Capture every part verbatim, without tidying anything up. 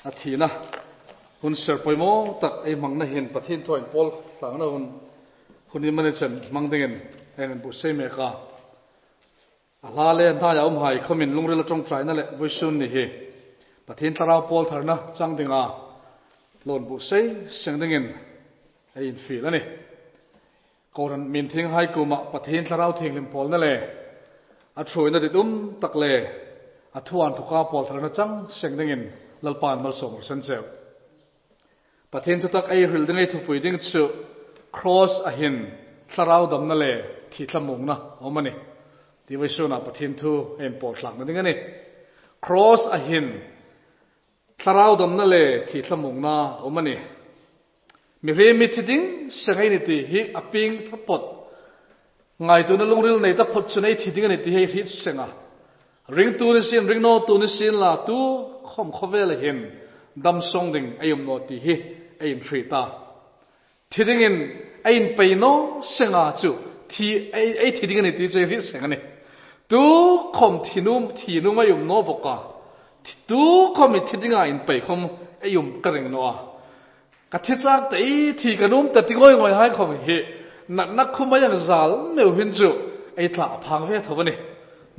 A thina hun ser poimaw tak ei hmangna hin Pathien thu inpawl tlangna hun, hun ni mani chen hmang dingin ei inbuotsai mek a. A hla le hnaia umhai khomin lungrila ṭawngṭaina le vawisun ni hi Pathien thlarau pawl tharna chang dinga lo inbuotsai seng dingin ei infiel a nih. Kohran mi inthienghai kuoma Pathien thlarau thienghlim pawlna le a ṭhuoina ditum tak le a thu inthoka pawl tharna chang seng dingin Lalpan malsawm ro seng cheu. Pathien thutak ei hril ding, ei thupui ding chu Cross-a hin thlarau damna le thi thlamuongna a um a nih. Ti vawisuna Pathien thu ei inpawl tlangna ding a nih. Cross-a hin thlarau damna le thi thlamuongna a um a nih. Mihriem mi thi ding seng ei ni ti hi a pieng taphawt. Ngaituona lungril nei taphawt chun ei thi ding a nih ti hi ei hriet seng a. Ringtu ni sien, ringnawtu ni sien la, tu khawm khawvela hin dam sawng ding ei um naw ti hi ei inhriet a. Thi dingin ei inpei naw seng a chu, thi, ei, ei thi ding a nih ti chu ei hriet seng a nih. Tu khawm thi nuom, thi nuom ei um naw bawk a. Thi, tu khawm i thi dinga inpei khawm ei um ka ring naw a. Ka thi chak ta, ei thi ka nuom ta ti ngawi ngawi hai khawm hi natna khum a yang zal meu hin chu ei tla a phang ve tho a nih.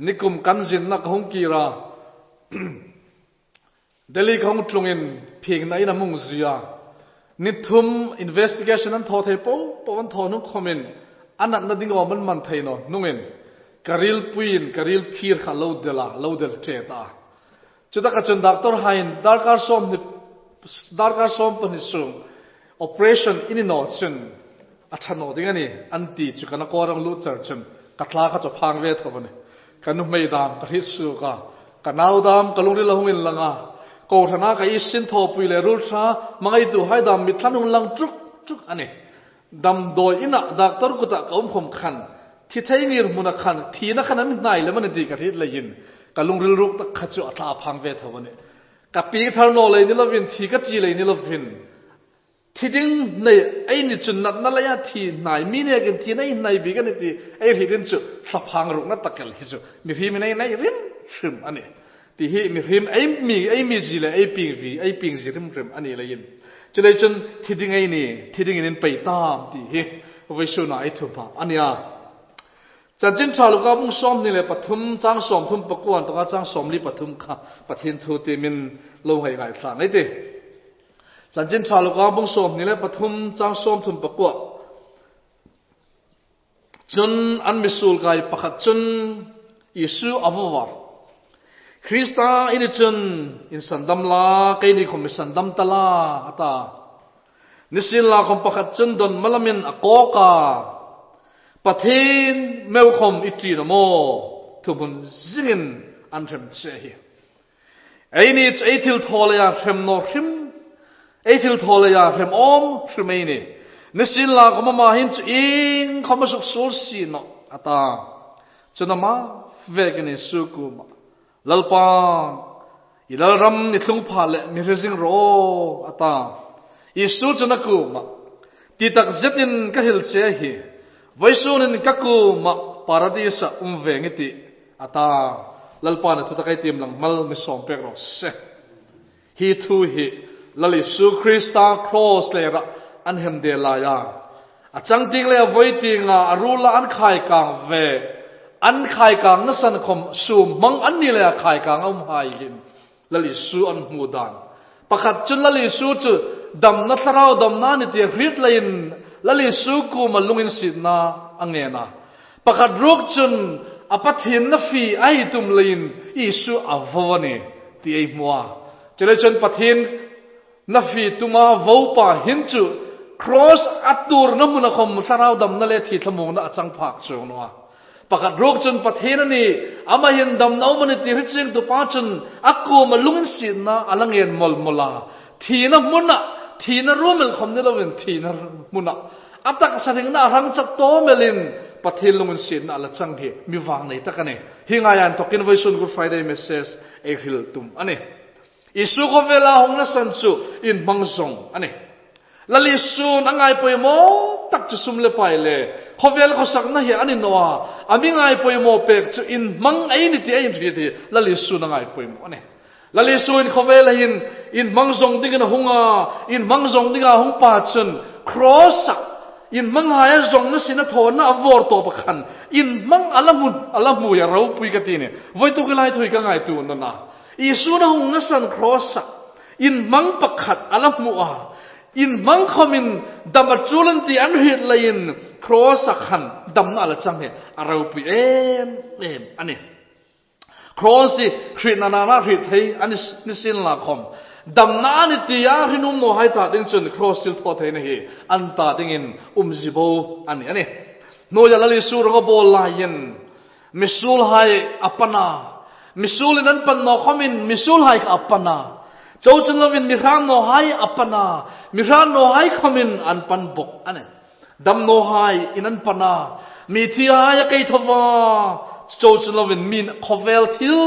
Nikum kan zinna ka hung kir a. Delhi ka hung tlungin phingna in a hung zui a. Ni thum investigation an thaw thei po po an thaw hnung khawmin a natna ding awm an man thei naw hnungin ka rilpuiin ka rilphir kha lo del a, lo del ṭe ta. Chutaka chun doctor haiin darkar sawm hni, darkar sawm pahni sung operation i ni naw chun a ṭha naw ding a nih an ti chu ka na kawr ang lut char chun ka tla kha chu phang ve tho a nih. Ka nuhmei dam ka hriet suok a, ka nau dam ka lungril a hung inlang a, kohrana ka i sin thawpui le ruol ṭha hmangaituhai dam mi thlan hung lang tuk tuk a nih. Damdawi ina doctor kuta ka um khawm khan, thi thei ngir hmuna khan, thina khan a mi hnai lem a nih ti ka hriet leiin ka lungril ruok tak kha chu a tla a phang ve tho a nih. Ka pieng thar naw lei ni lovin, thi ka ti lei ni lovin, thi ding nei ei ni chun natna leia thi hnai, mi nekin thina ei hnai bik a nih ti ei hrietin chu thlaphang rukna tak el hi chu mihriem ei nei hrim hrim a nih. Ti hi mihriem ei mi, ei mizie le ei piengzie, ei piengzie hrim hrim a ni leiin. Chuleiin chun thi ding ei ni, thi dingin inpei ta ti hi vawisuna ei thuhma a nih a. Chanchin Ṭha Luka bung sawmhni le pathum chang sawmthum pakuo inthawka chang sawmli pathum kha Pathien thu tiemin lo hei ngaithla ei tih. Chanchin Ṭha Luka bung sawmhni le pathum chang sawmthum pakuo. Chun an misuol kai pakhat chun Isu a vo a. Krista i ni chun insandam la, keini khawm mi sandam ta la, a ta. Nisienlakhawm pakhat chun dawn malamin a kawk a. Pathien meu khawm i ṭi naw maw? Thuhmun zingin an hrem che hi. Eini chu ei thilthaw leia hrem naw hrim, ei thilthaw leia hrem awm hrim ei nih. Nisienlakhawm ama hin chu iengkhawm a suksuol si nawh, a ta. Chun ama vekin Isu kuoma, Lalpa, i lalram i thlung pha leh mi hre zing rawh, a ta. Isu chun a kuoma, Ti tak zetin ka hril che hi, vawisunin ka kuoma Paradis-a um veng i tih, a ta. Lalpan a thu tak ei tiem lang mal mi sawm pek raw se. Hi thu hi Lal Isu Krista Cross lera an hemde laia a chang tieng le a voi tienga a ruola an khaikang ve, an khaikangna san khawm sum hmang an ni leia khaikang a umhai hin Lal Isu an hmu dan. Pakhat chun Lal Isu chu damna, thlarau damna a ni ti a hriet leiin Lal Isu kuoma lunginsietna a ngen a. Pakhat ruok chun a Pathien na fie a hi tum leiin Isu a vo a nih ti ei hmu a. Chuleiin chun Pathien na fie tuma vo pa hin chu Cross a tuorna hmuna khawm thlarau damna le thi thlamuongna a chang phak chuong naw a. Pakhat ruok chun Pathien a nih, ama hin damna um a nih ti hre chiengtu pa chun a kuoma lunginsietna a la ngen mawl mawl a. Thina hmuna, thina ruom el khawm ni loin thina hmuna a taksa ringna a hrang chat tawm elin Pathien lunginsietna a la chang hi mi vangnei tak a nih. Hi ngaia inthawkin vawisun Good Friday message ei hril tum a nih. Isu khawvela hungna san chu inhmang zawng a nih. Lal Isu'n a ngai poimaw tak chu sum le pai le khawvel khawsakna hi a ni naw a, a mi ngai poimaw pek chu inhmang ei ni ti ei inhriet hi Lal Isu'n a ngai poimaw a nih. Lal Isu in khawvela hin inhmang zawng dingin a hung a, inhmang zawng dinga hung pa chun cross-a inhmanghai a zawngna sin a thawna a vawrtawpa khan inhmang a la hmu, a la hmu a ropui ka ti ni. Voituk lai thu hi ka ngaituo nawh a. Isu a hungna san cross-a inhmang pakhat a la hmu a, inhmang khawmin dam a tul an ti an hriet leiin cross-a khan damna a la chang hi a ropui em em a nih. Cross hi hrietna nana hriet thei a ni, ni sien la khawm, damna a ni tia hre nuom nawhai ta ding chun cross thilthawtheina hi an ta dingin um zie bo a nih a nih. Hnuoia Lal Isu rawng a bawl laiin misuolhai a pan a, misuolin an pan naw khawmin misuolhai kha a pan a, chu chu ni lovin mi hrat nawhai a pan a, mi hrat nawhai khawmin an pan bawk a nih. Dam nawhai in an pan a, mi thihai a keitho a, chu chu ni lovin mi khawvel thil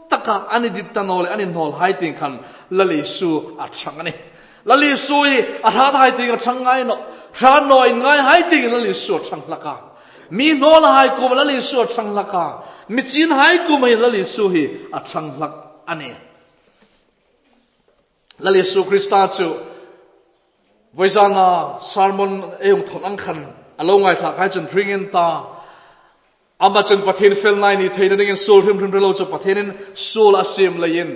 taka an dit ta naw le an inhnawlhai tieng khan Lal Isu a ṭhang a nih. Lal Isu hi a hrathai tieng a ṭhang ngai nawh, hrat naw inngaihai tieng Lal Isu a ṭhang hlak a. Mi hnawlhai kuoma Lal Isu a ṭhang hlak a, mi chinhai kuoma Lal Isu hi a ṭhang hlak a nih. Lal Isu Krista chu vawizana sermon ei hung thawn ang khan a lo ngaithlakhai chun hringin ta. Ama chun Pathien felna ei ni theina dingin suol hrim hrim hre lo chu Pathienin suol a siem leiin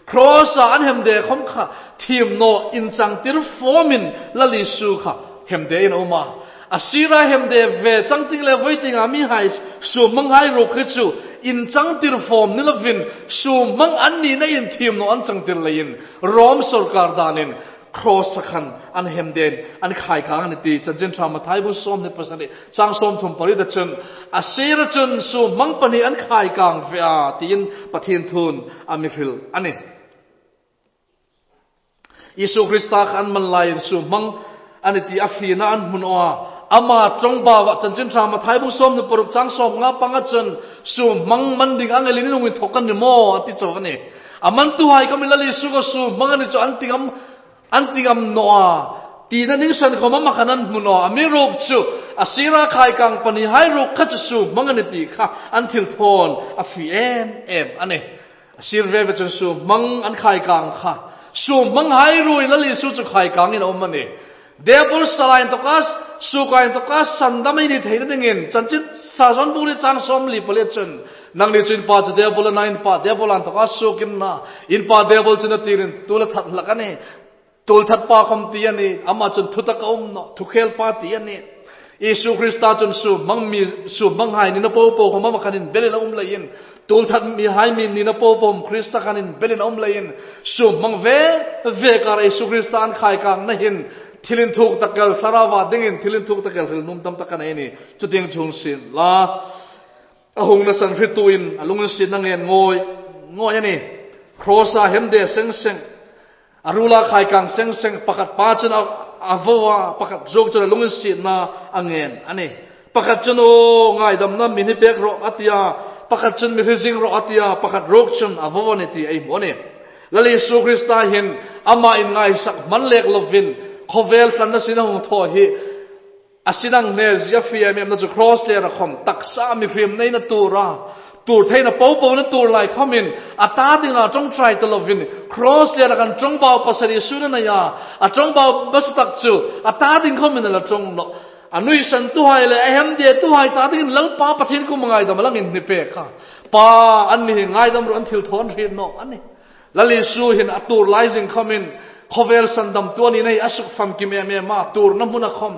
cross-a an hemde khawm kha thiem naw inchangtir fawmin Lal Isu kha hemdein a um a. A sira hemde ve chang tieng le voi tienga mihai, suomhmanghai ruok khi chu inchangtir fawm ni lovin, suomhmang an nina in thiem naw an changtir leiin Rom sawrkar danin cross-a khan an hemdein an khaikang a nih ti Chanchin Ṭha Mathai bung sawmhni pasari chang sawmthum pariet-a chun, a sira chun suomhmang pahni an khaikang ve a, tiin Pathien thu'n a mi hril a nih. Isu Krista kha an man laiin suomhmang a nih ti a fiena an hmu naw a. Ama ṭawngbau-a Chanchin Ṭha Mathai bung sawmhni paruk chang sawmnga panga chun, "Suomhmang man ding ang elin in hung inthawk a ni maw?" a ti chau a nih. A mantuhai khawmin Lal Isu kha suomhmang a ni chu an ti ngam, an ti ngam naw a. Tina ning san khawm ama khan an hmu naw a. Amiruokchu a sira khaikang pahnihai ruok kha chu suomhmang a nih ti kha an thilthawn a fie em em a nih. A sir ve ve chun suomhmang an khaikang kha, suomhmanghai ruok Lal Isu chu khaikangin a um a nih. Diabol sala inthoka, suoka inthoka sandam ei ni theina dingin, Chanchin Ṭha Johan bung li chang sawmli pali chun, "Nangni chu in pa chu Diabol a na, in pa Diabol inthoka suok in na, in pa Diabol chu na tirin tuol a that hlak a nih. Tuolthat pa khawm ti a nih, ama chun thutak a um nawh, thukhel pa ti a nih." Isu Krista chun suomhmang mi, suomhmanghai nina popo khawm ama khan inbelin a um leiin, tuolthat mihai mi nina popo Krista khan inbelin a um leiin, suomhmang ve ve kara Isu Krista an khaikangna hin thil inthuk tak el, thlarauva dingin thil inthuk tak el hril nuom tam tak a nei a nih. Chutieng chu hung sien la. A hungna san hretuin a lunginsietna ngen ngawi ngawi a nih. Cross-a hemde seng seng, a ruola khaikang seng seng, pakhat pa chun a, a vo a, pakhat ruok chun a lunginsietna a ngen a nih. Pakhat chun, "Aw, ngaidamna mi hni pek rawh," a ti a, pakhat chun, "Mi hre zing rawh," a ti a, pakhat ruok chun, "A vo a nih," ti ei hmu a nih. Lal Isu Krista hin ama inngaihsak hman lek lovin khawvel tlanna sin a hung thaw hi, a sin ang hne zie a fie em em na chu cross lera khawm taksa mihriem neina tuor a, tuor theina popo a tuor lai khawmin, a ta dinga ṭawngṭai ta lovin, cross lera khan ṭawngbau pasari Isu a nei a, a ṭawngbau hmasa tak chu a ta ding khawmin a la ṭawng nawh. A nuisantuhai le a hemdetuhai ta dingin Lalpa Pathien kuoma ngaidam a la inhni pek a. Pa, anni hi ngaidam rawh, an thilthaw an hriet nawh a nih. Lal Isu hin a tuor lai zing khawmin, khawvel sandamtu a nina hi a sukfamkim em em a, tuorna hmuna khawm,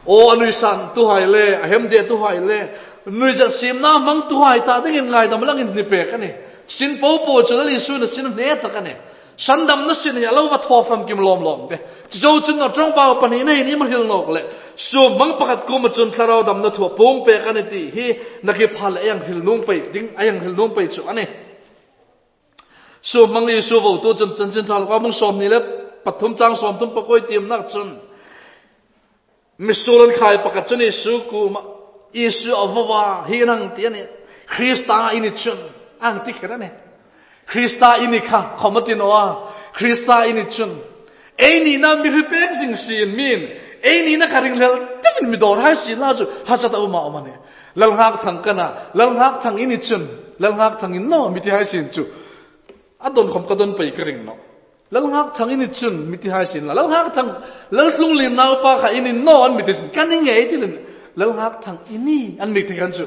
aw, a nuisantuhai le, a hemdetuhai le, nuizat siemna hmangtuhai ta dingin ngaidam a la inhni pek a nih. Sin popo chu Lal Isu hin a sin a hne tak a nih. Sandamna sin hi a lo va thaw famkim lawm lawm de. Chu zo chun a ṭawngbau pahnina hin i ma hril nawk leh, suomhmang pakhat kuoma chun thlarau damna thu a puong pek a nih ti hi, nakie pha le a hang hril nuom pei ding, a hang hril nuom pei chu a nih. Suomhmang Isu votu chun Chanchin Ṭha Luka bung sawmhni le pathum chang sawmthum pakua tiemna chun, misuol an khai pakhat chun Isu kuoma, "Isu, a vo a, hi nang," ti a nih. "Krista i ni chun," a hang ti kher a nih. "Krista i ni kha," khawm a ti naw a. "Krista i ni chun, ei nina mi hre pek zing sien min, ei nina kha ringhlel deuin mi dawr hai sien la chu hachat a um a um a nih. Lalngakthang ka na, Lalngakthang i ni chun, Lalngakthang i ni naw mi ti hai sien chu A don khawm ka don pei ka ring nawh. Lalngakthang i ni chun, mi ti hai sien la. Lalngakthang, Lalhunglien naupa kha i ni naw an mi ti chun, ka ni ngei ti lin. Lalngakthang i ni an mi ti khan chu,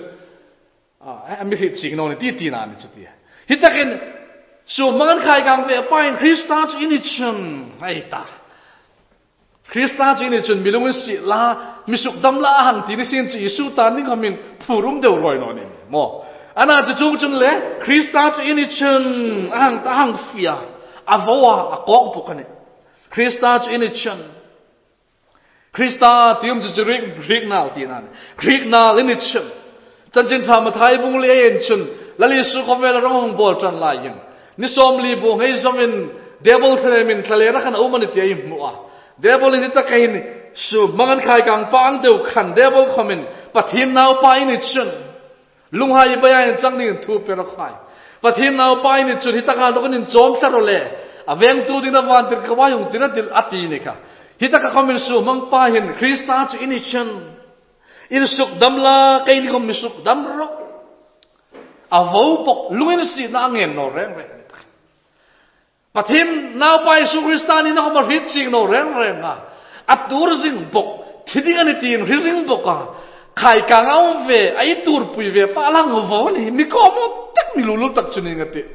a, a mi hriet chieng naw ni ti tina ni chu tia. Hi takin, Suhmang an khaikang ve pain Krista chu i ni chun, ei ta. Krista chu i ni chun mi lunginsiet la, mi sukdam la a hang ti ni sien chu Isu tan ding khawmin phur um deu rawi naw ni maw. Ana chu chuong chun le, Krista chu i ni chun a hang ta, a hang fie a, a vo a, a kawk bawk a nih. Krista chu i ni chun. Krista ti um chu chu Greek, Greek nal tina a nih. Greek nal i ni chun. Chanchin Ṭha Mathai bung li ei en chun, Lal Isu khawvela rawng hung bawl ṭan laiin, ni sawmli bu ngei zomin, Diabol thlemin thlalêra khan a um a nih ti ei hmu a. Diabolin hi taka hin, Suhmang an khaikang pa ang deu khan, Diabol khawmin, Pathien naupa i ni chun, lunghai beia inchang dingin thu pe rawh khai. Pathien naupa i ni chun, hi taka dawkin inchawm thla rawh le, a vengtu dingin a vantirko vai hung tir a ti, a ti ni kha. Hi taka khawmin Suhmang pa hin, Krista chu i ni chun, insukdam la, keini khawm mi sukdam rawh. A vo bawk, lunginsietna a ngen naw reng reng. Pathien naupa Isu Krista nina khawm a hriet chieng naw reng reng a. A tuor zing bawk, thi ding a nih tiin hre zing bawk a. Khaikang a um ve, a i tuorpui ve, pa lang vo ni, mi kawmaw tak, mi lulul tak chu ning a tih.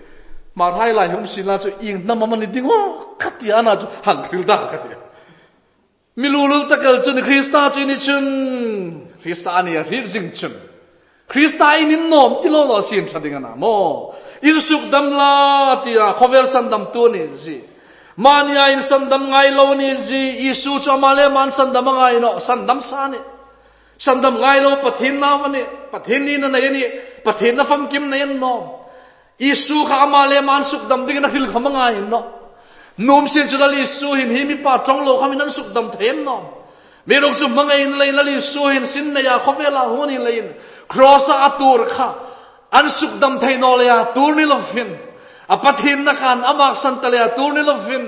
Hmarhai lai hung sien la chu ieng hnam am a ni ding aw, ka ti a, ana chu hang hril ta ka ti. Mi lulul tak el chun Krista chu i ni chun, Krista a nih a hriet zing chun, Krista i ni naw ti lo lo sien ṭha ding a na maw. Insukdam la tia, khawvel sandamtu a ni zie. Mania insandam ngai lo a ni zie, Isu chu ama le ama insandam a ngai nawh, sandam sa a nih. Sandam ngai lo Pathien nau a nih, Pathien nina nei a nih, Pathien na famkim nei a ni nawh. Isu kha ama le ama insukdam dingin a hril khawm a ngai nawh. Nuom sien chu Lal Isu hin hi mi pa ṭawng lo khawmin an sukdam thei a ni nawh. Amiruokchu hmangai leiin Lal Isu hin sin neia khawvela hung a ni leiin, cross-a a tuor kha, an sukdam thei naw leia tuor ni lovin, a Pathienna khan a maksan ta leia tuor ni lovin,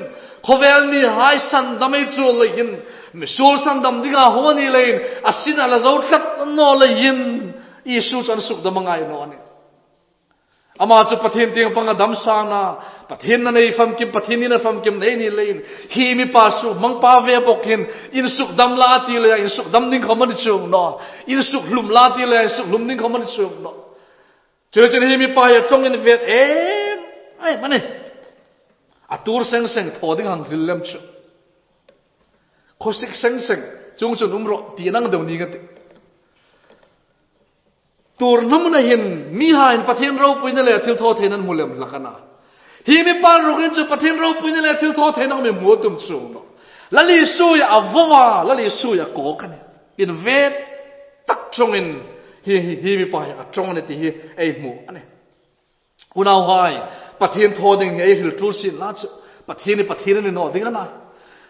khawvel mihai sandam ei ṭul leiin, misuol sandam dinga hung a ni leiin, a sin a la zo tlat naw leiin, Isu chu an sukdam a ngai naw a nih. Ama chu Pathien tieng pang a dam sa a na, Pathien na nei famkim, Pathien nina famkim nei a ni leiin, hi mi pa Suhmang pa ve bawk hin, insukdam la ti leia insukdam ding khawm a ni chuong nawh. Insukhlum la ti leia insukhlum ding khawm a ni chuong nawh. Chuleiin hi mi pa hi a ṭawngin vet em em a nih. A tuor seng seng thaw ding hang hril lem chu. Khawsik seng seng, chuong chun um rawh, ti nang deu ning a tih. Tuorna hmuna hin, mihaiin Pathien ropuina le thilthawtheina an hmu lem hlak a na. Hi mi pa ruok hin chu Pathien ropuina le thilthawtheina khawm a hmu a tum chuong nawh. Lal Isu a vo a, Lal Isu a kawk a nih. Invet tak ṭawngin hi, hi, hi mi pa hi a ṭawng a nih ti hi ei hmu a nih. Unauhai, Pathien thaw ding hi ei hril ṭul sien la chu, Pathien hi Pathien a ni naw ding a na.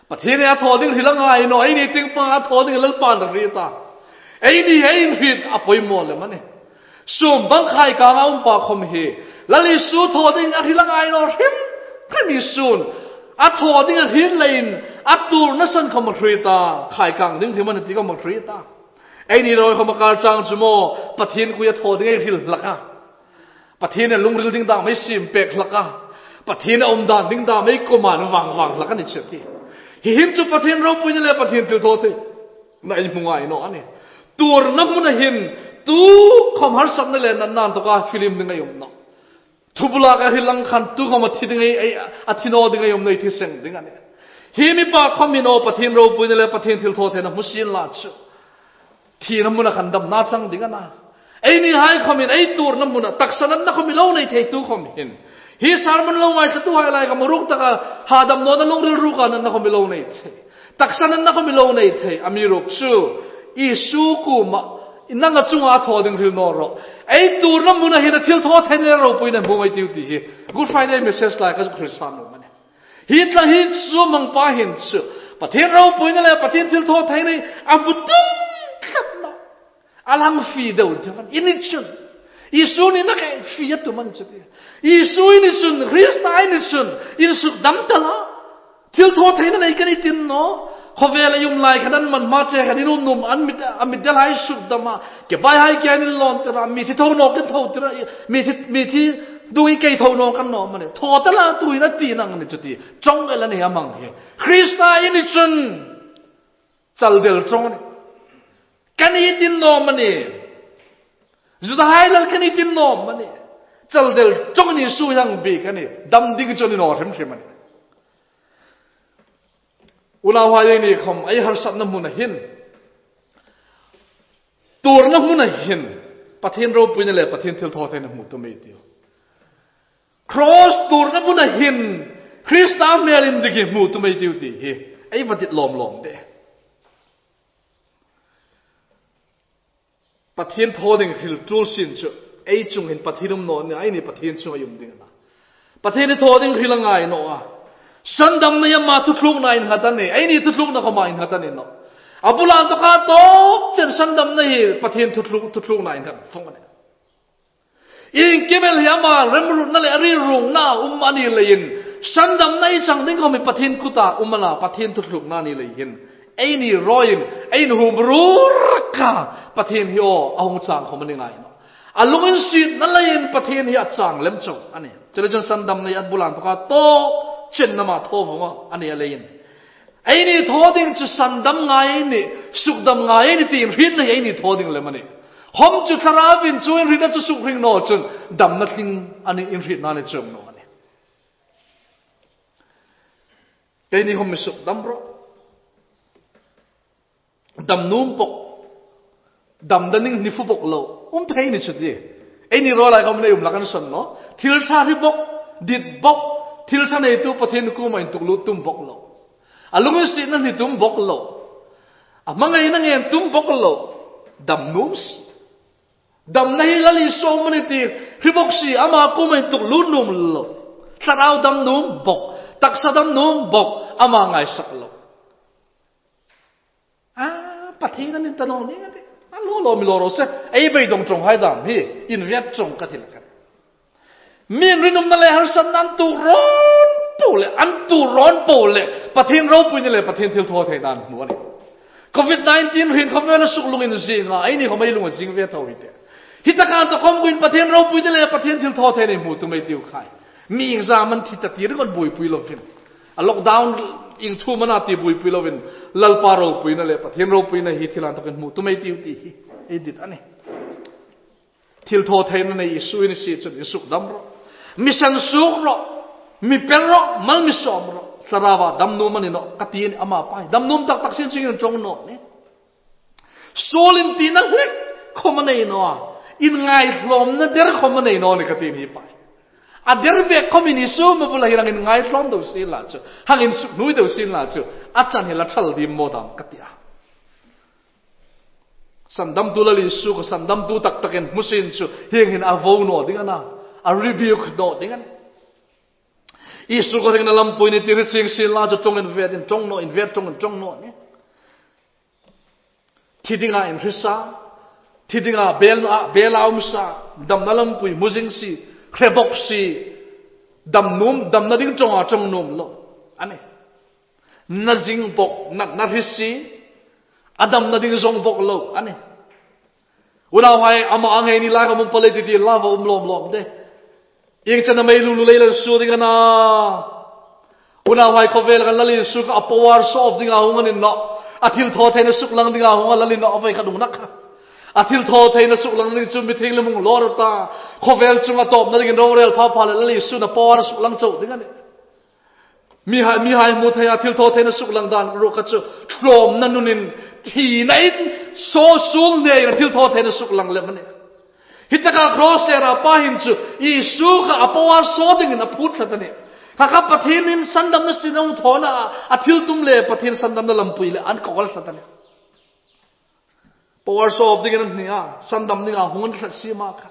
Pathien hi a thaw ding hril a ngai nawh, eini tieng pang a thaw ding Lalpan a hriet a. Eini ei inhriet a poimaw lem a nih. Suhmang khaikang a um pa khawm hi, Lal Isu thaw ding a hril a ngai naw hrim hrim Isu'n. A thaw ding a hriet leiin, a tuorna san khawm a hriet a, khaikang ding hrim a nih ti khawm a hriet a. Eini rawi khawm a kar chang chu maw, Pathien kuoma thaw ding ei hril hlak a. Pathien a lungril ding dam ei siem pek hlak a. Pathien a um dan ding dam ei kuoma vang vang hlak a ni chu ti. Hi hin chu Pathien ropuina le Pathien thilthawtheina ei hmu ngai naw a nih. Tuorna hmuna hin, tu khawm harsatna le natna inthawka film ding ei um nawh. Thubula ka hril ang khan tu khawm a thi ding ei, ei, a thi naw ding ei um nawh, thi seng ding a nih. Hi mi pa khawm hin aw Pathien ropuina le Pathien thilthawtheina hmu sien la chu. Thina hmuna khan damna chang ding a na. Eini hai khawmin ei tuorna hmuna taksa natna khawm i lo nei thei tu khawm hin. Hi sermon lo ngaithlatuhai lai khawm a ruk taka hadam nawna lungril ruka natna khawm i lo nei thei. Taksa natna khawm i lo nei thei. Amiruokchu, Isu kuoma, nanga chunga a thaw ding hril naw rawh. Ei tuorna hmuna hin a thilthawtheina le ropuina hmu ei tiu ti hi Good Friday message lai ka zuk hril sa nuom a nih. Hi tla hi Suhmang pa hin chu, Pathien ropuina le Pathien thilthawtheina a hmu tum tlat nawh. A lang fie deu deu a nih. I ni chun, Isu nina kha fie a tum a ni chu ti. Isu i ni chun, Krista i ni chun, insukdam ta la. Thilthawtheina nei ka nih ti naw. Khawvela i um lai khan an man hma che khan i nuom nuom an mit, a mit del hai sukdam a. Ke bai hai ke an inlawn tir a, mi thi tho nawk in tho tir a, mi thi, mi thi Dung i kei tho naw kan naw am a ni? Thaw ta la tuin a ti nang ni chu ti. Ṭawng el a ni a mang hi. Krista i ni chun chaldel ṭawng a ni. Kan i ti naw am a ni? Judahai lal kan i ti naw am a ni? Chaldel ṭawng ni su yang bi kan i. Dam ding chu ni naw hrim hrim a ni. Unauhai, eini khawm ei harsatna hmuna hin, tuorna hmuna hin, Pathien ropuina le Pathien thilthawtheina hmu tum ei tiu. Cross tuorna hmuna hin, Krista hmel indik hi hmu tum ei tiu ti hi ei va dit lawm lawm de. Pathien thaw ding hril tul sin chu, ei chung hin Pathien um naw ni, eini Pathien chunga um ding a na. Pathien i thaw ding hril a ngai naw a. Sandamna hi ama thutlukna innghat a ni, eini thutlukna khawma innghat a ni nawh. A bula inthawka tawp chen sandamna hi Pathien thutluk, thutlukna innghat fawng a ni. Iengkim el hi ama remruotna le a rilruongna um a ni leiin, sandamna i chang ding khawm hi Pathien kuta um a na, Pathien thutlukna a ni lei hin, eini rawiin, ei inhuom ruorka Pathien hi aw a hung chang khawm a ni ngai nawh. A lunginsietna leiin Pathien hi a chang lem chau a ni. Chuleiin chun sandamna hi a bula inthawka tawp chen ama thaw vawng a ni a leiin, eini thaw ding chu sandam ngai ei nih, sukdam ngai ei nih tiin hrietna hi eini thaw ding lem a nih. Khawm chu Thlarauvin chu inhrietna chu sukhring naw chun damna tling a ni, inhrietna a ni chuong naw a nih. Keini khawm mi sukdam rawh. Dam nuom bawk. Damna ding hni fuk bawk lo um thei ni chu ti. Eini rawi lai khawm nei um la kan sawn naw. Thil ṭha hre bawk, dit bawk, thil ṭha neitu Pathien kuoma intuklut tum bawk lo. A lunginsietna hni tum bawk lo. A hmangaina ngen tum bawk lo. Dam nuom si. Damna hi Lal Isu a um a ni ti hre bawk si, ama kuoma intuklut nuom lo. Thlarau dam nuom bawk, taksa dam nuom bawk, ama ngaisak lo. A, Pathien a ni ta naw ni a ti. A lo lo mi lo ro se. Ei beidong ṭawnghai dam hi inviet ṭawng ka ti la kan. Mi'n rinumna le harsatna an tuor rawn po le, an tuor rawn po le, Pathien ropuina le Pathien thilthawtheina an hmu a nih. Covid nineteen hrin khawvela suklungin zinga, eini khawm ei lung a zing ve tho hi te. Hi taka ta khawm guin Pathien ropuina le Pathien thilthawtheina hmu tum ei tiu khai. Mi iengzam an thi ta ti ring an buoipui lovin, a lockdown ieng thu am a na ti buoipui lovin, Lalpa ropuina le Pathien ropuina hi thil inthawkin hmu tum ei tiu ti hi ei dit a nih. Thilthawtheina nei Isu i ni si chun insukdam rawh. Mi sansuok rawh. Mi pel rawh. Mal mi sawm rawh. Thlarauva dam nuom a ni nawh ka ti a nih, ama pa hi. Dam nuom tak tak sien chu inṭawng naw nih. Suol intina hlek khawm a nei naw a. Inngaitlawmna der khawm a nei naw nih ka ti a nih pa hi. A der bek khawmin Isu ma bula hi hang inngaithlawm deu sien la chu, hang insuknuoi deu sien la chu, a chan hi la thal dim maw dam ka ti a. Sandamtu Lal Isu kha sandamtu tak takin hmu sien chu hieng hin a vo naw ding a na, a rebuke naw ding a nih. Isu kha ringna lampui ni ti hre chieng sien la chu ṭawng inviet inṭawng naw, inviet ṭawng inṭawng naw nih. Thi dinga inhre sa, thi dinga bel, bela um sa, damna lampui hmu zing si, hre bawk si, dam nuom, damna ding ṭawnga ṭawng nuom lo a nih. Na zing bawk, na, na hre si, a damna ding zawng bawk lo a nih. Unauhai, ama ang ei ni lai khawm um pal ei ti ti la va um lawm lawm de. Ieng chen am ei lunglut lei lan suo ding a na. Unauhai, khawvel khan Lal Isu kha a power show off dinga hung a ni nawh. A thilthawtheina suklang dinga hung a Lal in a voi kha dung nak kha. A thilthawtheina suklang ding chu mi thienghlim hung lawr ta. Khawvel chunga tawpna dingin rorel pha pha le Lal Isu na power suklang chau ding a nih. Mihai, mihai hmu theia thilthawtheina suklang dan ruok kha chu tlawmna nunin thinain saw suol neia thilthawtheina suklang lem a nih. Hi taka cross era pa hin chu Isu kha a power show dingin a phut tlat a nih. Kha kha Pathienin sandamna sin a hung thawna a, a thiltum le Pathien sandamna lampui le an kawk tlat a nih. Power show off dingin an hni a, sandam dinga hung an tlat sien a kha.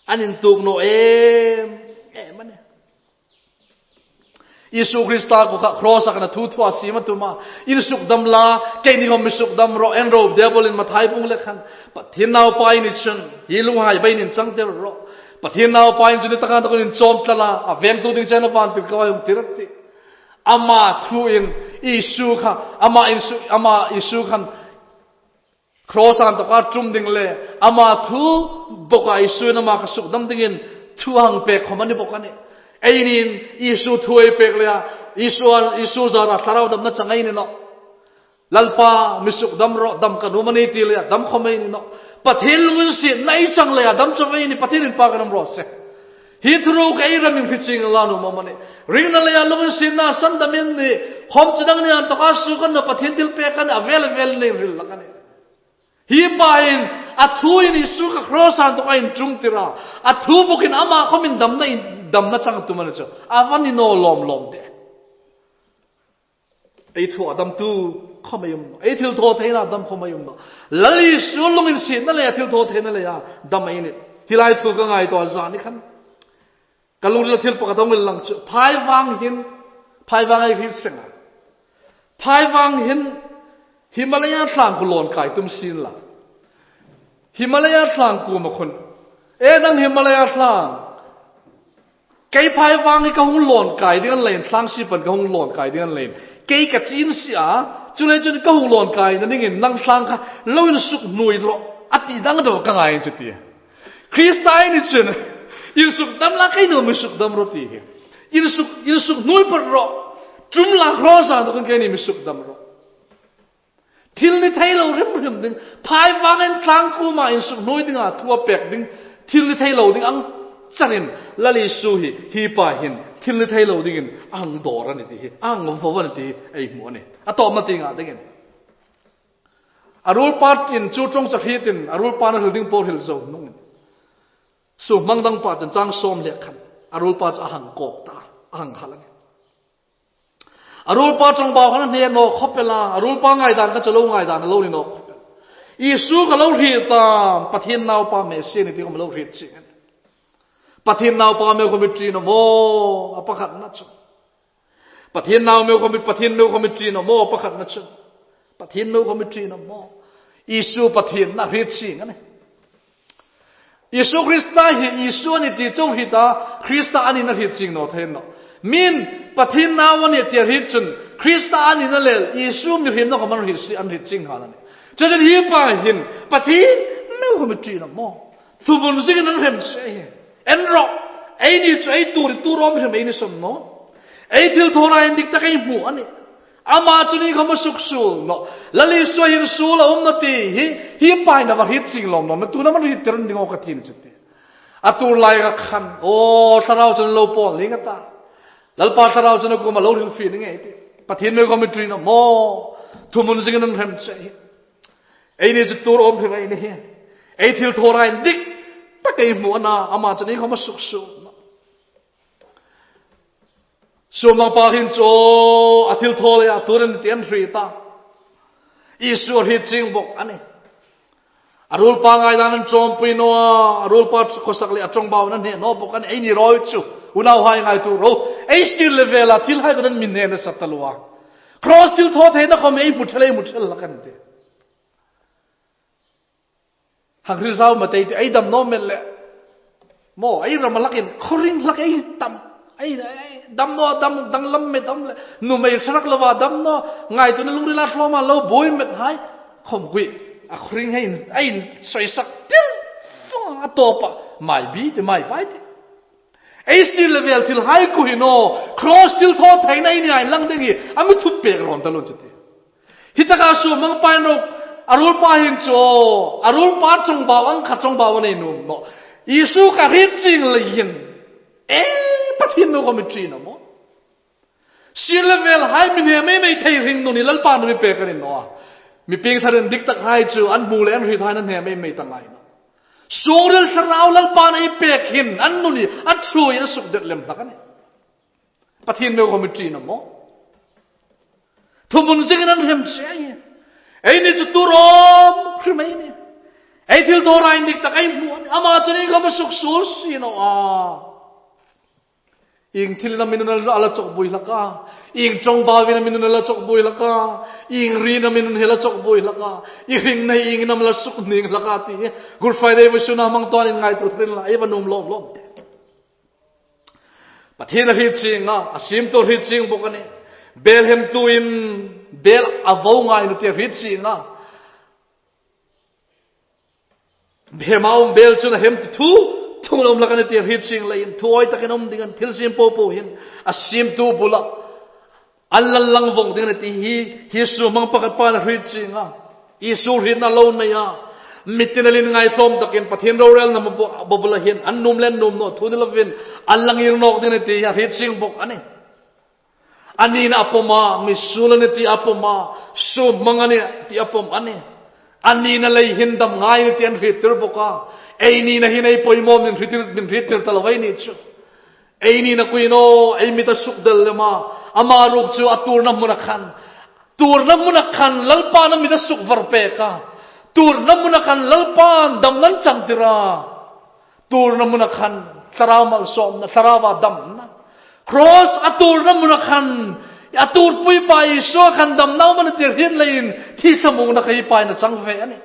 An intuok naw em em a nih. Isu Krista kuoma kha cross-a khan a thu thua siem a tum a. Insukdam la, keini khawm mi sukdam rawh, en ro, Diabolin Mathai bung le khan. Pathien Naupa i ni chun, hi lunghai beiin inchangtir rawh. Pathien Naupa i ni chun, hi taka ta khawm inchawm tlat la, a vengtu ding chen a vantirko a hung tir a tih. Ama thuin, Isu kha, ama insu, ama Isu khan, cross-a inthawka ṭum ding le, ama thu bawka Isuin ama kha sukdam dingin, Thu hang pek khom a ni bawk a nih. Eini'n Isu thu ei pek le a, Isu, Isu zara thlarau damna chang ei ni nawh. Lalpa, mi sukdam rawh, dam ka nuom a nih ti le a, dam khom ei ni nawh. Pathien lunginsietna ei chang le a, dam chau ei nih, Pathien inpâkin um raw se. Hi thuruk ei ramin hre chieng la nuom a nih. Ringna leia lunginsietna sandam ei nih, khom chu dang ni an tawka suok a ni nawh, Pathien thilpek a nih, a vel a vel nei hril hlak a nih. Hi pain a thuin Isu kha cross-a inthoka inṭhungtir a, a thu bawkin ama khomin damna in, damna chang tum a ni chu. A va ni naw lawm lawm de. Ei thu a damtu khom ei um nawh. Ei thilthawtheina dam khom ei um nawh. Lal Isu lunginsietna leia thilthawtheina leia dam ei nih. Hi lai thu ka ngaituo a, zani khan ka lungrila thil pakhat a hung inlang chu, phaivang hin, phaivang ei hriet seng a. Phaivang hin Himalaya tlâng khu lawn kai tum sien la. Himalaya tlâng kuoma khun, e nang Himalaya tlâng, kei phaivang hi ka hung lawn kai ding a ni leiin, tlâng sipan ka hung lawn kai ding a ni leiin, kei ka chin si a, chuleiin chun ka hung lawn kaina dingin nang tlâng kha lo insuknuoi rawh, a ti dang deu ka ngai chu ti. Krista ei ni chun, insukdam la, kei nuom insukdam rawh ti hi. Insuk, insuknuoi phawt rawh. Ṭum la, cross-a inthokin keini mi sukdam rawh. Thil ni thei lo hrim hrim ding, phaivangin tlâng kuoma insuknuoi dinga thu a pek ding, thil ni thei lo ding ang charin, Lal Isu hi, hi pa hin thil ni thei lo dingin a hang dawr a nih ti hi, a hang vo a nih ti hi ei hmu a nih. A tawpna tienga dingin, a ruolpa in chu ṭawngṭai hrietin, a ruolpa a hril ding po hril zo hnungin, suo hmang dang pa chun chang sawm le khan, a ruolpa chu a hang kawk ta, a hang hal a nih. A ruolpa ṭawngbau khan a hne naw khawp el a, a ruolpa ngaidan kha chu lo ngaidan a lo ni naw khawp el. Isu kha lo hriet a, Pathien Naupa Messia a nih ti khom lo hriet chieng a nih. Pathien Naupa meu khom i ṭi naw maw, a pakhatna chu. Pathien nau meu khom i, Pathien meu khom i ṭi naw maw, a pakhatna chu. Pathien meu khom i ṭi naw maw. Isu Pathien a nih a hriet chieng a nih. Isu Krista hi Isu a nih ti chau hriet a, Krista a nina hriet chieng naw thei nawh. Min Pathien nau a nih ti a hriet chun, Krista a nina le Isu mihriemna khom an hriet si, an hriet chieng nghal a nih. Chuleiin hi pa hin, Pathien meu khom i ṭi naw maw. Thuhmun zingin an hrem che hi. En rawh, eini chu ei tuor, tuor awm hrim ei ni sawn naw. Ei thilthawra indik tak ei hmu a nih. Ama chun iengkhom a suksuol nawh. Lal Isu hin suol a um nawh ti hi, hi pain a va hriet chieng lawm lawm, a tuorna am an hriettir ding aw ka ti a nih chu ti. A tuor lai khan, aw, Thlarau chun lo pawl ning a ta. Lalpa Thlarau chun a kuoma lo hrilfie ning ei ti. Pathien meu khom i ṭi naw maw. Thuhmun zingin an hrem che hi. Eini chu tuor awm hrim ei ni hi. Ei thilthawra indik tak ei hmu a na, ama chun iengkhom a suksuol nawh. Suo hmang pa hin chu a thilthaw leia tuor a nih ti an hriet a. Isu a hriet chieng bawk a nih. A ruolpa ngaidan an ṭawmpui naw a, a ruolpa khawsak le a ṭawngbau an hne naw bawk a nih. Eini rawi chu, unauhai, ngaituo ro. Ei sir le vela thilhai kha an mi hne nasa taluo a. Cross thilthawtheina khom ei hmu thei, ei hmu thei hlak a nih ti. Hang hre zau ma tei ti, ei dam naw met le. Maw, ei ram hlakin, khawring hlak ei tam. Ei, ei, dam naw, dam, danglam met dam le. Nuhmei ṭha rak loa dam naw, ngaituona lungrila tlawma lo buoi met hai. Khawm kui, a khawring hei, ei, soi sak tir. Fang, a tawpa, mai bi ti, mai bai ti. Ei sir le vel thilhai khu hi naw, cross thilthawtheina ei ni a inlang ding hi, a mi thup pek rawn ta lo chu ti. Hi taka suo hmang pain ro, a ruolpa hin chu, a ruolpa ṭawngbau ang kha ṭawngbau a nei nuom nawh. Isu kha hriet chieng leiin, e, Pathien meu khom i ṭi naw maw. Sir le velhai mi hne mei mei thei hringnun hi Lalpan a mi pek a ni naw a. Mi piengthar indik takhai chu an hmu le an hriethai an hne mei mei ta ngai nawh. Sungril Thlarau Lalpan ei pek hin an nun hi a ṭhuoi a sukdet lem hlak a nih. Pathien meu khom i ṭi naw maw. Thuhmun zingin an hrem che ei. Eini chu tuor awm hrim ei nih. Ei thilthawra indik tak ei hmu a nih. Ama chun iengkhom a suksuol si naw a. Ieng thilin am i nun a la chawk buoi hlak a. Ieng ṭawngbauin am i nun a la chawk buoi hlak a. Ieng riin am i nun hi la chawk buoi hlak a. I hringna hi iengin am la sukning hlak a ti. Good Friday vawisuna hmang tuan inngaituo thar inla, ei va nuom lawm lawm teh. Pathien a hriet chieng a, a siemtu a hriet chieng bawk a nih. Bel hemtuin bel a vo ngai naw ti a hriet chieng a. Hema um bel chun a hem ti thu, Tu'n um hlak a ni ti hriet chieng leiin, thuoi takin um ding a nih, thil siem po po hin, a siemtu bula an lal lang vong ding a nih ti hi, hi suol hmang pakhat pa'n a hriet chieng a. Isu hrietna lo nei a. Mitin a lien ngai hlawm takin Pathien rorelna hmu bula hin, an nuom le nuom naw thu ni lovin, an la ngir nawk ding a nih ti hi a hriet chieng bawk a nih. A nina a pawm a, misuol a nih ti a pawm a, suol hmang a nih ti a pawm a nih. A nina lei hin dam ngai a nih ti an hriettir bawk a. Ei nina hin ei poimaw min hriettir, min hriettir ta lo ei ni chu. Ei nina kuoin aw, ei mit a sukdel lem a. Ama ruok chu a tuorna hmuna khan. Tuorna hmuna khan Lalpa'n a mit a sukvar pek a. Tuorna hmuna khan Lalpa'n damna a changtir a. Tuorna hmuna khan thlarau malsawmna, thlarauva damna. Cross a tuorna hmuna khan, a tuorpui pa Isu khan damna a um a nih ti hriet leiin, thi thlamuongna kha hi pa'n a chang ve a nih.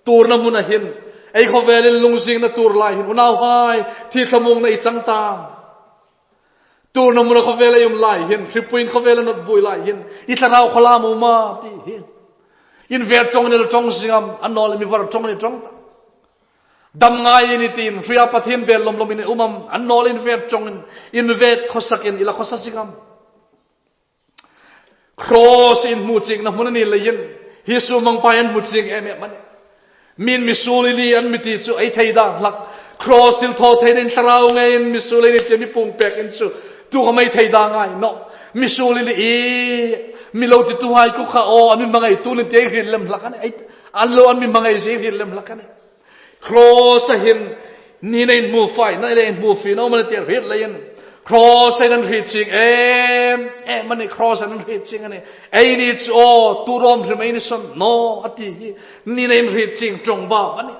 Tuorna hmuna hin, ei khawvelin lungzingna tuor lai hin, unauhai, thi thlamuongna i chang ta. Tuorna hmuna khawvel ei um lai hin, hripuiin khawvel a nawt buoi lai hin, i thlarau khaw lam a um a ti hi. Invêt ṭawngin i la ṭawng zing am, annawleh mi var ṭawngin i ṭawng ta. Dam ngai a nih tiin, hria Pathien bel lawm lawmin i um am, annawleh invêt ṭawngin, invêt khawsakin i la khawsa zing am. Cross inhmu chiengna hmun a ni leiin, hi suol hmang pa inhmu chieng em em a nih. Mi'n misuol i ni an mi ti chu ei thei dan hlak. Cross thilthawtheinain thlarau ngeiin misuol ei ni ti mi puong pek in chu, tu khawm ei thei dan ngai nawh. Misuol i ni, mi lo tituhai kuomah kha aw, an mi hmangaitu ni ti ei hriet lem hlak a nih. Ei, an lo an mi hmangai zie ei hriet lem hlak a nih. Cross-a hin nina inhmu fai, nina inhmu fina a um a nih ti hriet leiin, Cross-a hin an hriet chieng em em a nih, Cross-a hin an hriet chieng a nih. Eini chu aw, tuor awm hrim ei ni sawn naw a ti hi, nina inhriet chieng ṭawngbau a nih.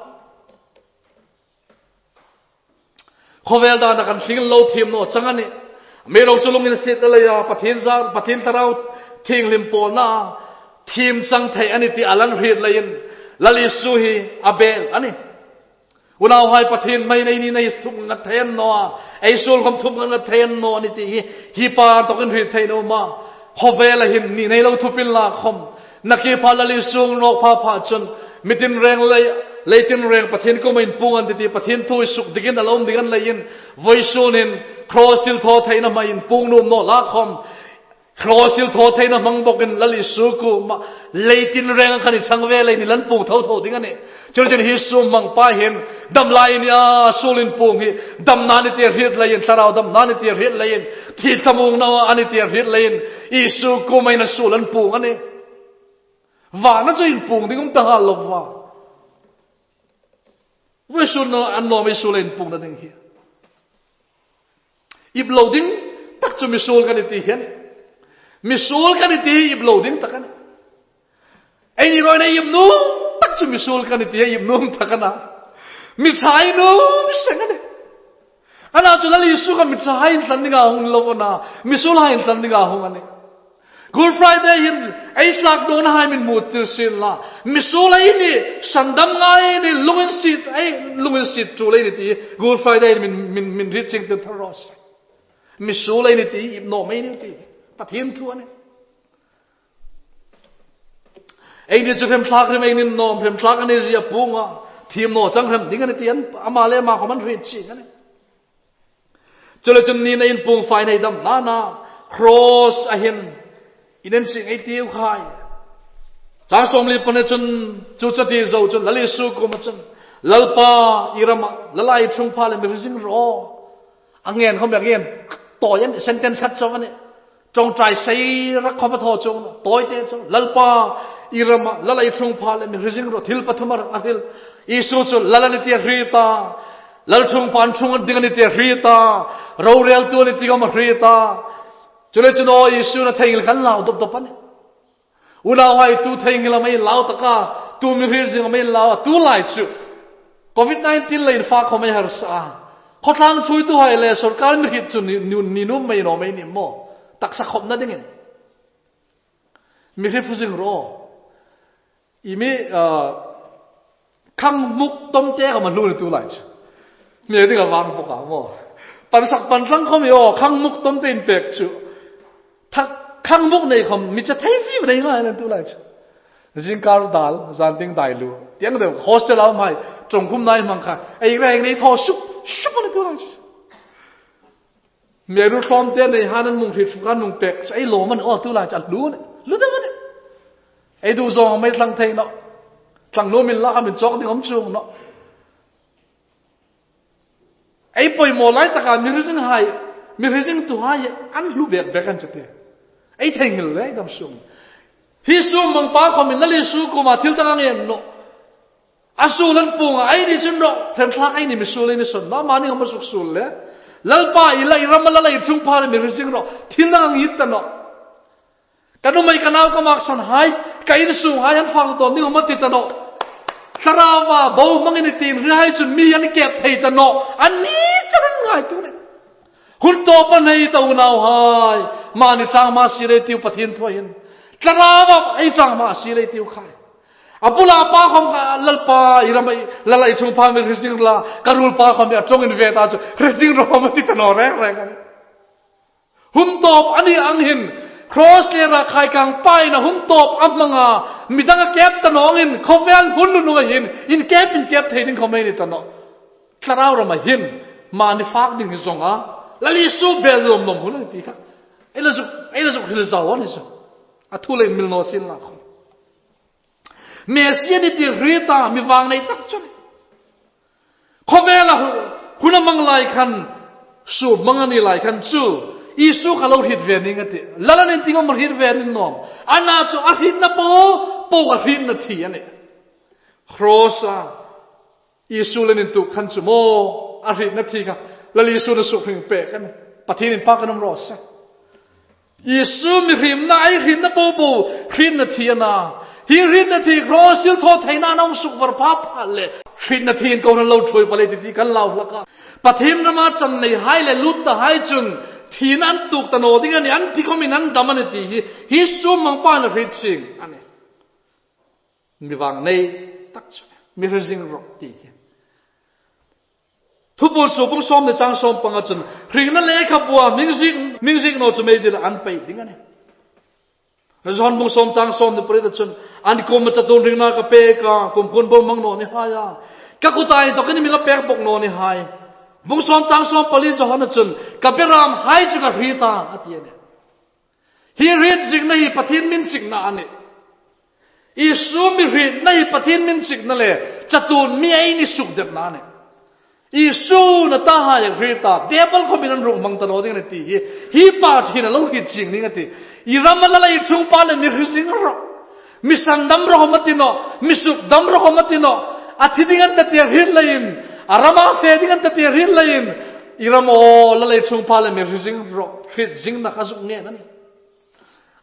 Khawvel dana kan tling lo thiem naw chang a nih. Amiruokchu lunginsietna leia Pathien zar, Pathien Thlarau Thienghlim pawlna thiem chang thei a nih ti a la hriet leiin, Lal Isu hi a bel a nih. Unauhai, Pathien hmain ei nina hi thupngat thei a ni naw a, ei suol khawm thupngat thei a ni naw a nih ti hi, hi pa inthokin hriet thei naw a. Khawvela hin nina lo thupin la khawm, nakie pha Lal Isu nawk pha pha chun, mi tinreng le lei tinreng Pathien kuoma inpuong an tih ti Pathien thu hi sukdikin a la um ding a ni leiin, vawisun hin Cross thilthawtheina hmain inpuong nuom naw la khawm, Cross thilthawtheina hmang bawkin Lal Isu kuoma lei tinreng khan i chang ve leiin i la inpuong tho tho ding a nih. Chuleiin hi suol hmang pa hin dam lai a ni a, suol inpuong hi damna a nih ti hriet leiin, thlarau damna a nih ti hriet leiin, thi thlamuongna a nih ti hriet leiin, Isu kuoma a suol inpuong a nih. Vana chu inpuong ding um ta nghal lo va. Vawisun naw annawm ei suol inpuongna ding hi. Ip lo ding tak chu misuol ka nih ti hi a nih. Misuol ka nih ti hi ip lo ding tak a nih. Eini ruoina ip nuom tak chu misuol ka nih ti hi ip nuom tak a na. Mi chai nuom seng a nih. Ana chu Lal Isu kha mi chahai intlan dinga hung lo a na, misuolhai intlan dinga hung a nih. Good Friday hin ei thlak dawnahai min hmu tir sien la, misuol ei ni, sandam ngai ei ni, lunginsiet, ei lunginsiet tul ei ni ti Good Friday min, min, min hriet chieng tir thar raw se. Misuol ei ni ti, ip nuom ei ni ti Pathien thu a nih. Eini chu hrem thlak hrem ei ni naw, hrem thlak a ni zie a puong a, thiem naw chang hrem ding a nih ti an, ama le ama khawm an hriet chieng a nih. Chuleiin chun nina inpuong fai nei damna a na, Cross-a hin i nen chieng ei tiu khai. Chang sawmli pahni chun, chu chati zo chun Lal Isu kuoma chun, Lalpa, i rama la lei ṭhungpha leh mi hre zing rawh. A ngen khawm a ngen, tawi a nih, sentence khat chau a nih. Ṭawngṭai sei rak khawm a thaw chau, tawi te chau. Lalpa, i rama la lei ṭhungpha leh mi hre zing rawh, thil pathum a hril. Isu chu Lal a nih ti a hriet a, Lal ṭhungpha inṭhung ding a nih ti a hriet a, roreltu a nih ti khawm a hriet a. Chuleiin chun aw, Isu a theinghil khan lau dop dop a nih. Unauhai, tu theinghil a mi lau tak a, tu mi hre zing a mi lau a, tu lai chu Covid nineteen leiin fa khawm ei harsa a. Khawtlang ṭhuoituhai le sawrkar mi hriet chu ni, ni, ni nuom mei naw mei ni maw. Taksa khawpna dingin. Mi hre phu zing rawh. I mi, ah, khang muk tawmte ka ma hlu ni tu lai chu. Mi ding a vang bawk a maw. Pansak pan tlang khawm i aw, khang muk tawmte inpek chu. Thak, khang muk nei khawm, mi cha thei viu nei ngai len tu lai chu. Zingkar dal, zan ding dai lu. Tieng deu, hostel-a umhai, Ṭawngkhum nai hmang kha ei reng nei thaw sup sup a ni tu lai chu. Meru tlawmte nei han an mung hrit fuk an mung pek chu ei lawm a ni aw tu lai chu a lu a ni. Lu deu a ni. Ei du zawng mei tlang thei naw. Tlang nuom inla kha min chawk ding um chuong naw. Ei poimaw lai taka mi hrizing hai, mi hrizing tu hai an hlu bek bek an chu ti. Ei theinghil le ei dam sung. Hi sum mang pa khawmin Lal Isu kuoma thil dang a ngen naw. A suol an puong a, ei ni chun rawh, hrem thlak ei ni mi suol ei ni sawn naw, mani hawm a suk suol le. Lalpa i la i ram a la la i ṭhung pha le mi hrizing rawh, thil dang a ngit ta naw. Ka nuhmei ka nau ka maksan hai, ka insung hai an fang tawn ding hawm a ti ta naw. Thlaraua bo hmangin i tin ri hai chun mi an kep thei ta naw. An ni chan an ngaituo le. Hun tawp a nei ta unauhai. Mani chang ma si le tiu Pathien thu hin. Thlaraua ei chang ma si le tiu khai. A bula pa khawm kha Lalpa i ram ei, la la i ṭhung pha mi hrizing la. Ka ruol pa khawm a ṭawngin ve ta chu. Hrizing rawh hawm a ti ta naw reng reng. Hun tawp a ni ang hin, cross le ra khai kang paina hun tawp a hmanga, midang a kep ta naw angin, khawvel hun nununga hin, inkep inkep thei ding khawm ei ni ta naw. Thlarau rama hin, mani fak ding hi zonga, Lal Isu bel lawm lawm hun a ni ti kha. Ei la zuk, ei la zuk hril zau a ni zong. A thu le mil naw sin la khawm. Messia ni ti hrieta mi vang nei tak chu ni. Khawvela hu-, hun a mang lai khan, sum mang a ni lai khan chu, Isu kha lo hriet ve ning a ti. Lal a ni ti ngam hriet ve ning naw. Ana chu a hrietna po, po a hrietna thi a nih. Cross-a Isu le intuk khan chu maw, a hrietna thi kha, Lal Isu a suk hring pek a nih. Pathien inpak a um raw se. Isu mihriemna, ei hrietna po po, hrietna thi a na. Hi hrietna thi, cross thilthawtheina a hung suk var pha pha le. Hrietna thi in ko hran lo thuoi pha le ti ti kan lau hlak a. Pathien rama chan nei hai le lut ta hai chun, thina an tuok ta naw ding a nih, an thi khawmin an dam a nih ti hi. Hi sum mang pain a hriet ching a nih. Mi vang nei tak chu, mi hrizing rawh ti hi. Thupuon suok bung sawmhni chang sawm panga chun, hringna lekhabua hming ziek, hming ziek naw chu meidila an pei ding a nih. Johan bung sawm chang sawmhni pariet chun, an kuoma chatuon hringna ka pek a, kumkhuoin bo hmang naw ni hai a. Ka kuta inthawkin mi la pek bawk naw ni hai. Bung sawm chang sawm pali Johan chun, ka berâmhai chu ka hriet a, a ti a nih. Hi hriet ziekna hi Pathien mi inchikna a nih. Isu mi hrietna hi Pathien mi inchikna le, chatuon mi ei ni sukdetna a nih. Isu a tahai a hriet a, Diebol khawmin an ruk hmang ta naw ding a nih ti hi, hi Pathien a lo hriet chieng ning a tih. I ram a la la i ṭhung pha le mi hrizing rawh. Mi sandam rawh hawm a ti naw, mi sukdam rawh hawm a ti naw. A thi ding an ta ti hriet leiin, a rama fe ding an ta ti hriet leiin, i ram a la la i ṭhung pha le mi hrizing rawh, hriet zingna kha zuk ngen a nih.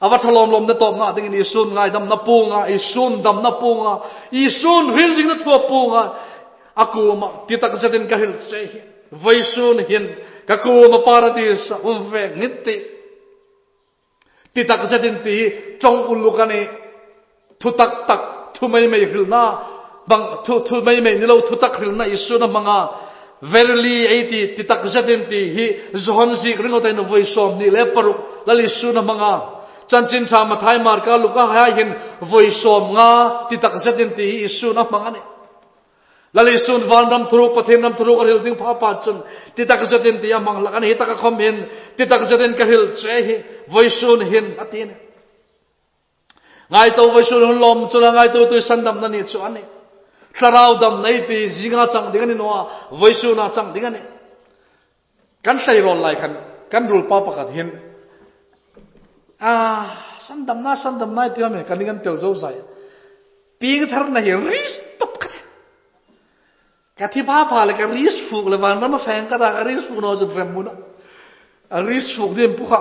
A va ṭha lawm lawm na tawpna dingin Isun ngaidamna puong a, Isun damna puong a, Isun hriet zingna thu a puong a, a kuoma, ti tak zetin ka hril che hi. Vawisun hin, ka kuoma Paradis-a um ve ngit ti. Ti tak zetin ti hi, ṭawng uluk a nih. Thu tak tak, thu mei mei hrilna, bang thu, thu mei mei ni lo, thu tak hrilna Isun a hmang a. Verily ei ti, ti tak zetin ti hi, Johan ziek ringawt a hin vawi sawmhni le paruk, Lal Isun a hmang a. Chanchin Ṭha Mathai, Marka, Luka hai hin vawi sawmnga, ti tak zetin ti hi Isun a hmang a nih. Lal Isun vanram thuruk, Pathien ram thuruk a hril ding pha pha chun, ti tak zetin ti a hmang hlak a nih, hi taka khawm hin, ti tak zetin ka hril che hi, vawisun hin, a ti a nih. Ngaituo vawisun hun lawm chu la ngaituo tu sandamna ni chu a nih. Thlarau damna ei ti zinga chang ding a ni naw a, vawisuna chang ding a nih. Kan hlei rawl lai khan, kan ruol pa pakhat hin, a, sandamna, sandamna ei ti a mi, kan ding an tel zo zai. Piengtharna hi risk tawp ka ti. Ka thi pha pha le ka risk fuk le vanram a fe ka ta, ka risk fuk naw chu hremhmuna. A risk fuk ding pu kha.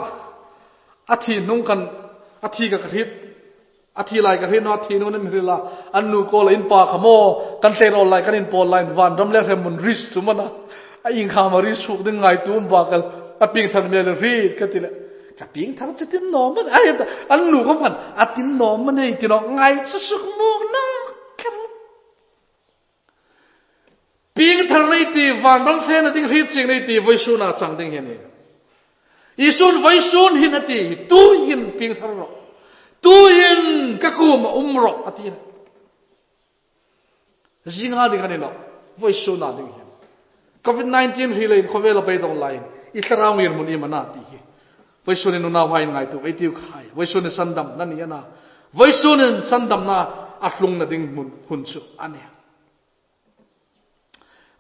A thi hnung khan, a thi ka ka hriet. A thi lai ka hriet naw, a thi hnung a mi hril a. An nu kawl a, in pa kha maw, kan hlei rawl lai, kan inpawl lai, vanram le hremhmun risk chu am a na. A ieng khawma risk fuk ding ngaituo um bak el. A piengthar mi le hriet ka ti le. Ka piengthar chu tin naw am a na. Ai, an nu khawm khan, a tin naw am a na, ti naw, ngai chu suk muk naw. Piengthar nei ti, vanram fena ding hriet chieng nei ti, vawisuna chang ding hi a nih. Isun vawisun hin a ti, tuhin piengthar rawh. Tuhin ka kuoma um rawh, a ti. Zinga ding a ni naw. Vawisuna ding hin, covid nineteen hri leiin khawvela beidawng laiin i thlarau ngirhmun iem a na ti hi vawisun hin unauhai ngaituo ei tiu khai. Vawisun hin sandamna ni a na. Vawisun hin sandamna a tlungna ding hun, hun chu a nih.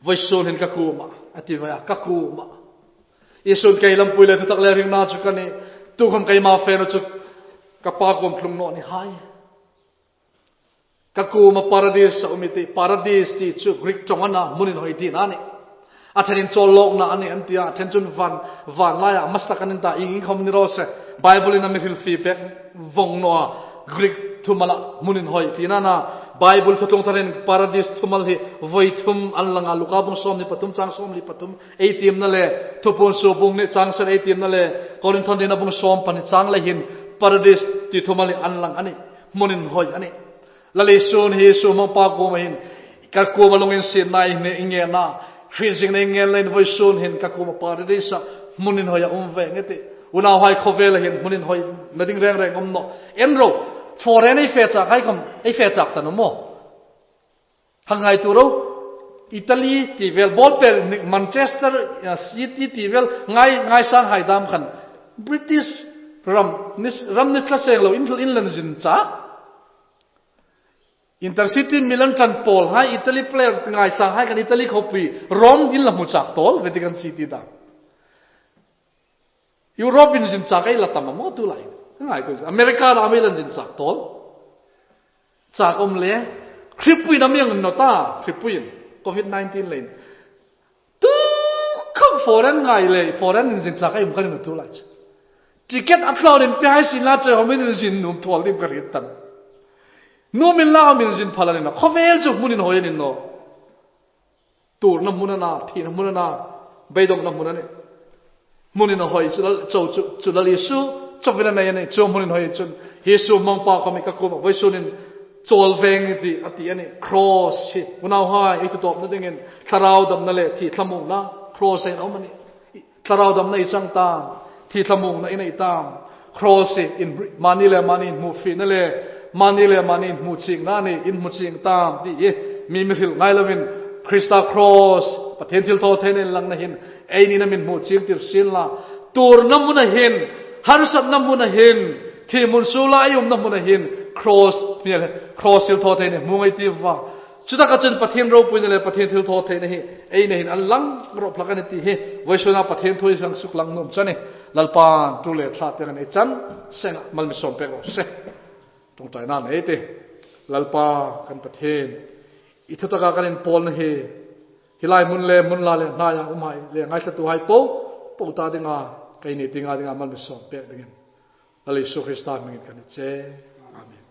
Vawisun hin ka kuoma, a ti ve a, ka kuoma. Isun kei lampui le thutak le ringna chu ka nih. Tukhawm keima fe naw chu ka Pa kuom tlung naw ni hai. Ka kuoma Paradis-a um i tih. Paradis ti chu Greek ṭawng a na, hmun inhawi tina a nih. A ṭhenin chawllawkna a nih an ti a, a ṭhen chun van, van laia a hmasa kan in ta, ieng ieng khawm ni raw se. Bible-in a mi hrilfie pek vawng naw a, Greek thumala hmun inhawi tina a na. Bible thuthlung tharin Paradis thumal hi voi thum an lang a, Luka bung sawmhni pathum chang sawmli pathum ei tiemna le, Thupuon suok bung hni chang sari ei tiemna le, Korinth thawna bung sawmpahni chang li hin Paradis ti thumal hi an lang a nih. Hmun inhawi a nih. Lal Isun hi Isu hmangpa kuoma hin, ka kuoma lunginsietna i nge, i ngenna, hriet zingna i ngen leiin vawisun hin ka kuoma Paradis-a hmun inhawia um ve nge ti. Unauhai, khawvela hin hmun inhawina ding reng reng um nawh. En ro, foreign ei fe chak hai khawm, ei fe chak ta naw maw? Hang ngaituo ro, Italy ti vel, ball pêl ni, Manchester, eh, City ti vel, ngai, ngaisang hai dam khan British ram, nis, ram ni thla seng lo, in, inlan zin chak. Inter City Milan tlan pawl hai, Italy player ngaisang hai khan Italy khawpui Rome inla hmu chak tawl, Vatican City dam. Europe-in zin chak ei la tam a maw tulai. Ngaituo, America-a am inlan zin chak tawl. Chak um le, hripuiin a mi ang naw ta, hripuiin, covid nineteen leiin. Tukhawm foreign ngai le, foreign-in zin chak ei um ka ni naw tulai chu. Ticket a tlawmin pe hai sin la che, hawmin zin nuom thawl ding ka hriet ta. Nuom inla hawmin zin phal a ni naw. Khawvel chu hmun inhawi a ni naw. Tuorna hmun a na, thina hmun a na, beidawngna hmun a nih. Hmun inhawi chu Lal, chu, chu, chu Lal Isu chauh a nei a nih. Chu hmun inhawi chun Isu hmangpa khawm hi ka kuoma vawisun hin chawl ve nge ti, a ti a nih. Cross hi, unauhai, ei thutawpna dingin thlarau damna le thi thlamuongna cross-a hin a um a nih. Thlarau damna i chang tam, thi thlamuongna i nei tam. Cross hi in, mani le mani inhmu fiena le, mani le mani inhmu chingna a nih, inhmu ching tam ti hi mi, mi hril ngai loin, Krista cross, Pathien thilthawtheina inlangna hin, ei nina mi hmu chingtir sien la. Tuorna hmuna hin, harsatna hmuna hin, thi hmun suola ei umna hmuna hin, cross, cross thilthawtheina hmu ngei ei tiu a. Chutaka chun Pathien ropuina le Pathien thilthawtheina hi eini hin an lang rawp hlak a nih ti hi vawisuna Pathien thu ei hang suklang nuom chu a nih. Lalpan thu le thla tieng an ei chan senga mal mi sawm pek raw se. Ṭawngṭaina nei ei tih. Lalpa kan Pathien, i thutaka kan inpawlna hi, hi lai hmun le hmun la le hnaia umhai le ngaithlatuhai po po ta dinga, keini tienga dinga mal mi sawm pek dingin Lal Isu Krista hmingin kan che. Amen.